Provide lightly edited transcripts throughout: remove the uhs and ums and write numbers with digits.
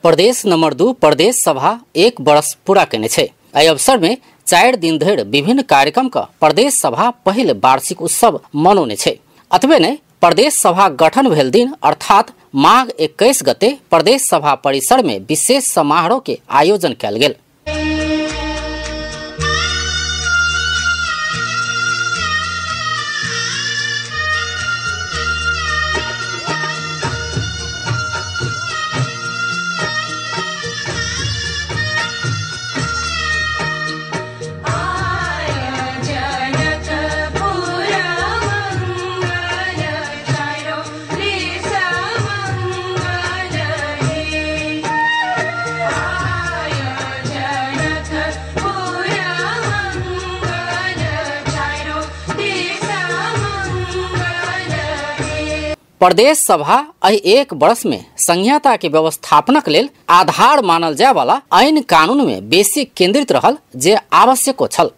प्रदेश नंबर 2 प्रदेश सभा एक वर्ष पूरा केने छै। एहि अवसर में 4 दिन धरि विभिन्न कार्यक्रम का प्रदेश सभा पहिल वार्षिक उत्सव मनौने छै। अतबे नहि, प्रदेश सभा गठन भेल दिन अर्थात माघ 21 गते प्रदेश सभा परिसर में विशेष समारोह के आयोजन कयल गेल। प्रदेश सभा एहि एक वर्ष में संहिता के व्यवस्थापनक लेल आधार मानल जाय वाला ऐन कानून में बेसी केंद्रित रहल, जे आवश्यको छल।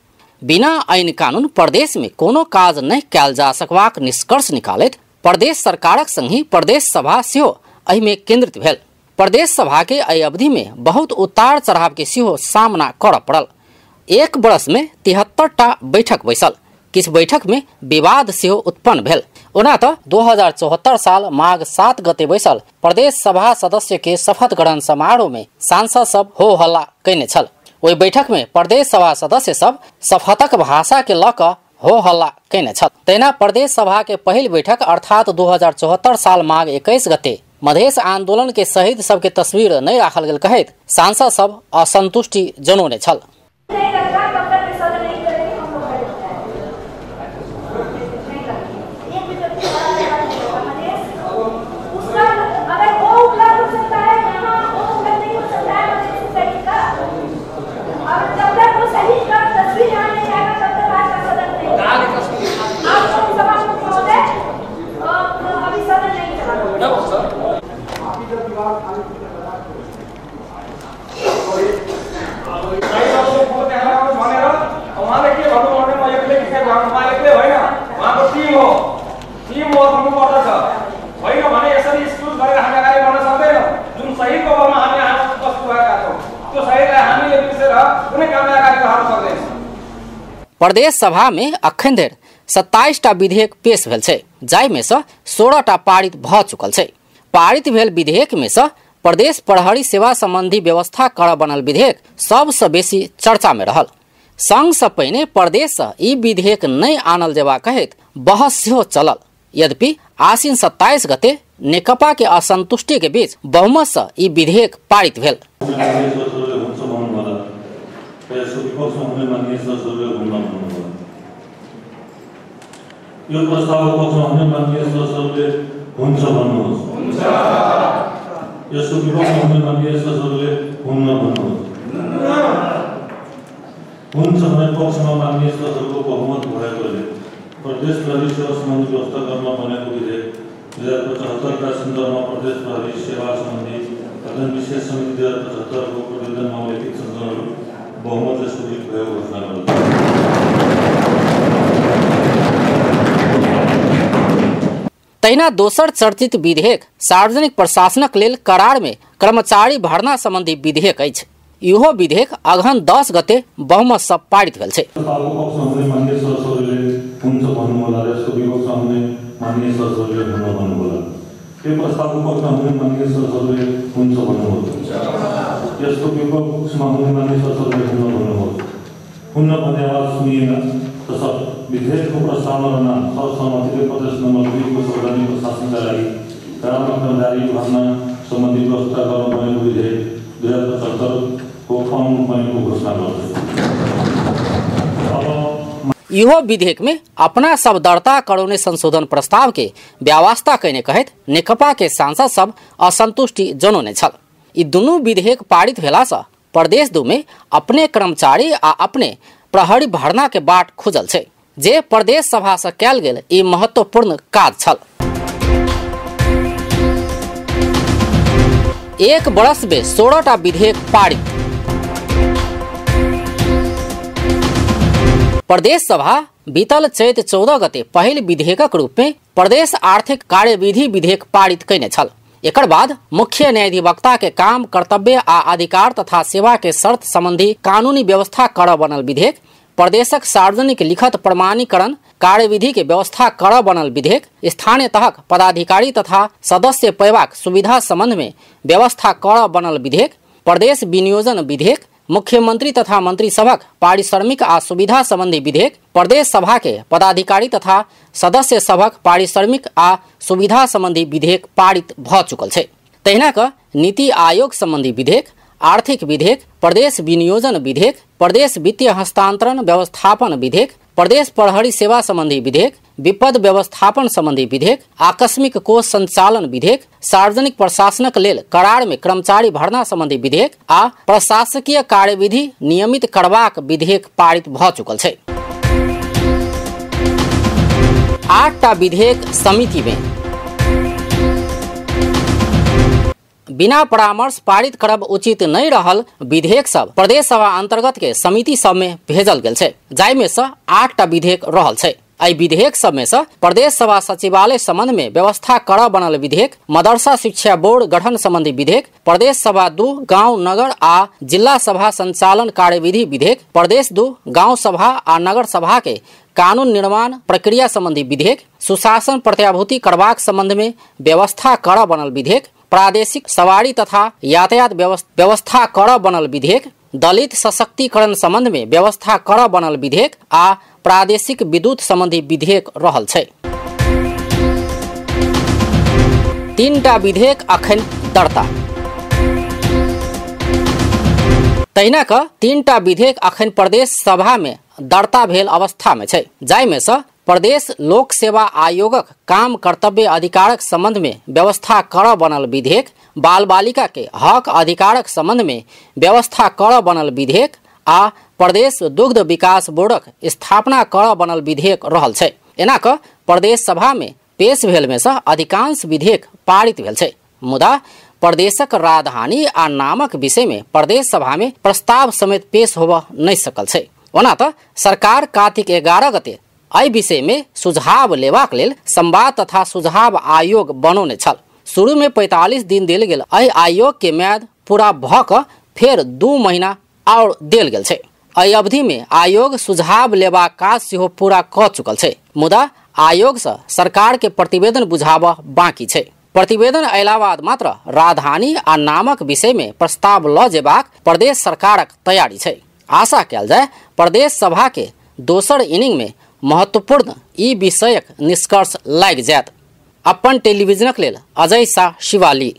बिना ऐन कानून प्रदेश में कोनो काज नहीं कयल जा सकबाक निष्कर्ष निकालैत प्रदेश सरकारक संगहि प्रदेश सभा सेहो एहि में केंद्रित भेल। प्रदेश सभा के एहि अवधि में बहुत उतार चढ़ाव के सेहो सामना करऽ पड़ल। एक वर्ष में 73 टा बैठक बैसल, किछु बैठक में विवाद सेहो उत्पन्न भेल। ओना तऽ 2074 साल माघ 7 गते बैसल प्रदेश सभा सदस्य के शपथ ग्रहण समारोह में सांसद सब हो हल्ला कयने छल। ओहि बैठक में प्रदेश सभा सदस्य सब शपथक भाषा के लऽ कऽ हो हल्ला कयने छल। तहिना प्रदेश सभा के पहिल बैठक अर्थात 2074 साल माघ 21 गते मधेश आंदोलन के शहीद सबके तस्वीर नहीं राखल गेल कहैत सांसद सब असंतुष्टि जनौने छल। प्रदेश सभा में अखन धरि 27 टा विधेयक पेश भेल छै, जाहि में से 16 टा पारित भऽ चुकल छै। पारित भेल विधेयक में से प्रदेश प्रहरी सेवा संबंधी व्यवस्था कर बनल विधेयक सबसँ बेसी चर्चा में रहल। संघ से पहिने प्रदेश से ई विधेयक नहीं आनल जेबा कहैत बहस सेहो चलल। यद्यपि आश्विन 27 गते नेकपा के असंतुष्टि के बीच बहुमत से ई विधेयक पारित भेल। यो प्रस्तावको पक्षमा हुने माननीय सदस्यहरूले हुन्छ भन्नुहोस्, यसको विपक्षमा हुने माननीय सदस्यहरूले हुन्न भन्नुहोस्। हुन्छ भने पक्षमा माननीय सदस्यहरूको बहुमत भएकोले प्रदेश प्रहरी सेवा सम्बन्धी व्यवस्था गर्न बनेको विधेयक 2075 का सन्दर्भमा प्रदेश प्रहरी सेवा सम्बन्धी अध्ययन विशेष समिति 2075 को प्रतिवेदनमा उल्लेखित संशोधनहरू बहुमतले स्वीकृत भएको घोषणा गर्दछु। तहिना दोसर चर्चित विधेयक सार्वजनिक प्रशासनक लेल करार में कर्मचारी भर्ना संबंधी विधेयक अछि। इहो विधेयक अगहन 10 गते बहुमत सँ पारित भेल छै। विधेयकको प्रस्तावना सर्वसम्मतिले प्रदेश नम्बर 2 को संवैधानिक प्रशासनका लागि करारमा कर्मचारी भर्ना सम्बन्धी व्यवस्था गर्न बनेको विधेयक 2075 को पाउनु बनेको घोषणा गर्दछु। इहो विधेयक में अपना सब दर्ता करौने संशोधन प्रस्ताव के व्यवस्था कयने कहैत नेकपा के सांसद सब असंतुष्टि जनौने छल। ई दुनू विधेयक पारित भेला सँ प्रदेश 2 में अपने कर्मचारी आ अपने प्रहरी भर्ना के बाट खुजल छै, जे प्रदेश सभा से कयल गेल ई महत्वपूर्ण काज छल। एक बरस में 16 टा विधेयक पारित। प्रदेश सभा बीतल चैत 14 गते पहिल विधेयकक रूप में प्रदेश आर्थिक कार्यविधि विधेयक पारित कयने छल। एकर बाद मुख्य न्यायाधिवक्ता के काम, कर्तव्य आ अधिकार तथा सेवा के शर्त संबंधी कानूनी व्यवस्था कर बनल विधेयक, प्रदेशक सार्वजनिक लिखत प्रमाणीकरण कार्यविधि के व्यवस्था कर बनल विधेयक, स्थानीय तहक पदाधिकारी तथा सदस्य पयबाक सुविधा संबंध में व्यवस्था कर बनल विधेयक, प्रदेश विनियोजन विधेयक, मुख्यमंत्री तथा मंत्री सभक पारिश्रमिक आ सुविधा संबंधी विधेयक, प्रदेश सभा के पदाधिकारी तथा सदस्य सभक पारिश्रमिक आ सुविधा संबंधी विधेयक पारित भ चुकल छै। तहिना क नीति आयोग संबंधी विधेयक, आर्थिक विधेयक, प्रदेश विनियोजन विधेयक, प्रदेश वित्तीय हस्तांतरण व्यवस्थापन विधेयक, प्रदेश प्रहरी सेवा संबंधी विधेयक, विपद व्यवस्थापन संबंधी विधेयक, आकस्मिक कोष संचालन विधेयक, सार्वजनिक प्रशासनक लेल करार में कर्मचारी भर्ना संबंधी विधेयक आ प्रशासकीय कार्यविधि नियमित करबाक विधेयक पारित भ चुकल छै। 8टा विधेयक समिति में बिना परामर्श पारित करब उचित नहीं रहल विधेयक सब प्रदेश सभा अंतर्गत के समिति सब में भेजल गेल छै, जाहि में से 8टा विधेयक रहल छै। एहि विधेयक सब में से प्रदेश सभा सचिवालय संबंध में व्यवस्था कर बनल विधेयक, मदरसा शिक्षा बोर्ड गठन संबंधी विधेयक, प्रदेश सभा 2 गांव नगर आ जिला सभा संचालन कार्यविधि विधेयक, प्रदेश 2 गांव सभा आ नगर सभा के कानून निर्माण प्रक्रिया संबंधी विधेयक, सुशासन प्रत्याभूति करबाक संबंध में व्यवस्था कर बनल विधेयक, प्रादेशिक सवारी तथा यातायात व्यवस्था कर बनल विधेयक, दलित सशक्तिकरण संबंध में व्यवस्था कर बनल विधेयक आ प्रादेशिक विद्युत संबंधी विधेयक रहल छै। 3टा विधेयक अखन दर्ता। तहिना क 3टा विधेयक अखन प्रदेश सभा में दर्ता भेल अवस्था में छै, जाहि में से प्रदेश लोक सेवा आयोगक काम कर्तव्य अधिकारक संबंध में व्यवस्था कर बनल विधेयक, बाल बालिका के हक अधिकारक संबंध में व्यवस्था कर बनल विधेयक आ प्रदेश दुग्ध विकास बोर्डक स्थापना कर बनल विधेयक रहल छै। एना क प्रदेश सभा में पेश भेल में से अधिकांश विधेयक पारित भेल छै, मुदा प्रदेशक राजधानी आ नामक विषय में प्रदेश सभा में प्रस्ताव समेत पेश होबऽ नहीं सकल छै। ओना त सरकार कार्तिक 11 गते एहि विषय में सुझाव लेबाक लेल संवाद तथा सुझाव आयोग बनौने छल। शुरू में 45 दिन देल गेल एहि आयोग के म्याद पूरा भ क फेर 2 महीना और देल गेल छै। एहि अवधि में आयोग सुझाव लेबाक काज सेहो पूरा क चुकल छै, मुदा आयोग से सरकार के प्रतिवेदन बुझाबऽ बाकी छै। प्रतिवेदन अयला बाद मात्र राजधानी आ नामक विषय में प्रस्ताव ल जेबाक प्रदेश सरकारक तैयारी छै। आशा कयल जाय प्रदेश सभा के दोसर इनिंग में महत्वपूर्ण ई विषयक निष्कर्ष लागि जायत। अपन टेलीविजनक लेल अजय शाह, शिवाली।